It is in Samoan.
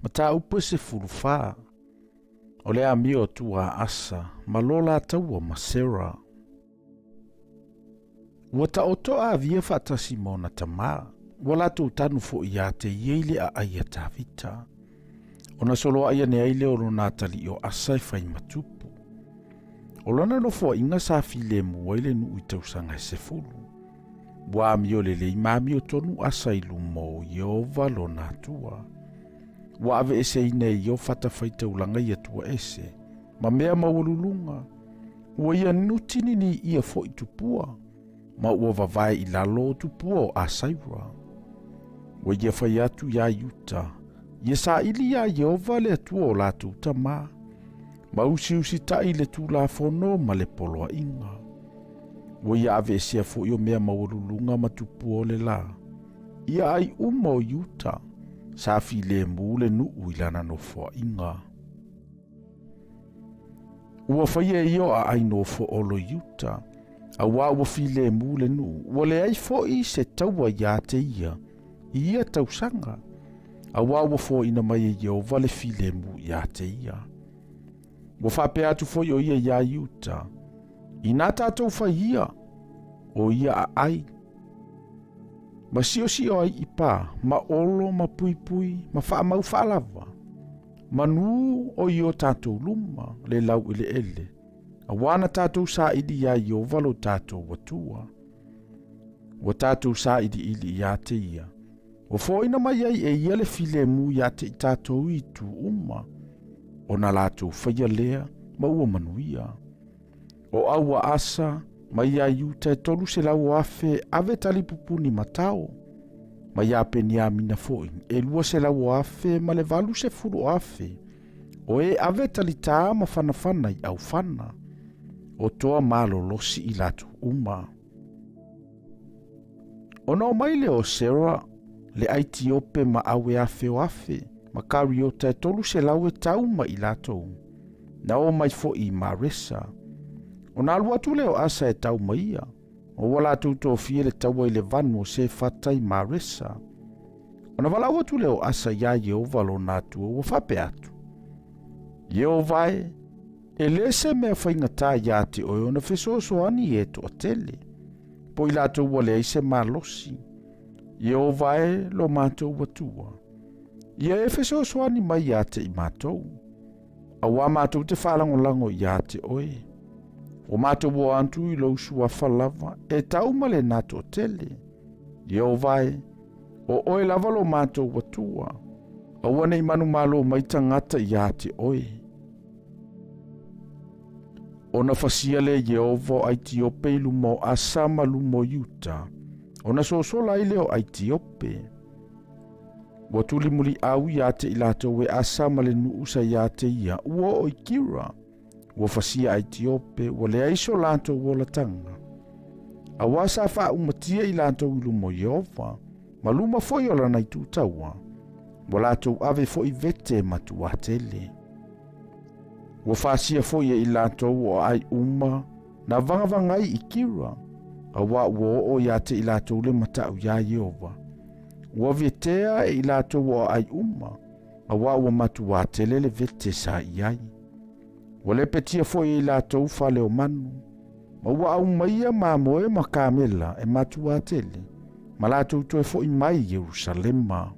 Mataupu e 14. O le amio atu a Asa ma lo la taua ma Sera. Ua taoto a Avia faatasi ma ona tamā, ua latou tanu foi iā te ia i le aai a Tavita. Ona soloai ane ai lea o lona atalii o Asa e fai ma tupu. O lana nofoaiga sa filemu ai le nuu i tausaga e 10. Ua amio lelei ma amio tonu Asa i luma o Ieova lona Atua. Ua aveeseina e ia o fatafaitaulaga i Atua ese, ma mea maualuluga, ua ia nutinini ia foi tupua, ma ua vavae i lalo o tupua o Asaira. Ua ia fai atu iā Iuta, ia saili iā Ieova le Atua o latou tamā, ma usiusitaʻi i le Tulafono ma le poloaiga. Ua ia aveesea foi o mea maualuluga ma tupua o le lā, i aai uma o Iuta, sa filemu le nuu i lana nofoaiga. Ua faia e ia o aai nofo olo i Iuta, auā ua filemu le nuu, ua leai foi se taua iā te ia i ia tausaga, auā ua foaina mai e Ieova le filemu iā te ia. Ua faapea atu foi o ia iā Iuta, Inā tātou fai ia, o ia aai, ma siosio ai i pā, ma olo, ma puipui, ma faamau faalava, manū o i o tātou luma, le laueleele, auā na tātou saili iā Ieova lo tātou Atua. Ua tātou sailiili iā te ia. Ua foaina mai ai e ia le filemu iā te i tātou i itu uma, ona lātou faia lea ma ua manuia. O au a Asa, mai iā Iuta e 300,000 ave talipupuni ma tao, mai iā Peniamina foi e 200,000 ma le 80,000 o e ave talitā ma fanafana i aufana, o toa malolosi i latou uma. Ona omai lea o Sera, le Aitiope ma awe afe o afe, ma Kariota e 300 e tau ma i latou. Na o mai foi i Maresa. Ona alu atu lea o Asa e tau ma ia, ma ua latou tofia le taua i le vanu o Sefata i Maresa. Ona valaau atu lea o Asa iā Ieova lona Atua, ua faapea atu, Ieova e, e le se mea faigata iā te oe ona fesoasoani i e toatele, po i latou ua leai se malosi. Ieova e, lo matou Atua, ia e fesoasoani mai iā te i matou, auā matou te faalagolago iā te oe. Ua matou o atu i lou suafa lava, e tau ma lenā toatele. Ieova e, o oe lava lo matou Atua, aua ne i manumalo mai tagata iā te oe. Ona fasia lea e Ieova o Aitiope i luma o Asa ma luma o Iuta, ona sosola ai lea o Aitiope. Ua tulimuliau iā te i latou e Asa ma le nuu sa iā te ia, ua oo i Kira. Ua fasia Aitiope, ua leai so latou olataga. Auā sa faaumatia i latou i luma o Ieova, ma luma foi o lana itu taua, ua latou ave foi vete matuā tele. Ua fasia foi e i latou o aai uma na vagavaga ai i Kira, auā ua oo iā te i latou le mataʻu iā Ieova. Ua vetea e i latou o aai uma, auā ua matuā tele le vete sa i ai. Ua lepetia foi e i latou fale o manu, ma ua aumaia mamoe ma kamela e matuā tele, ma latou toe foi mai i Ierusalema.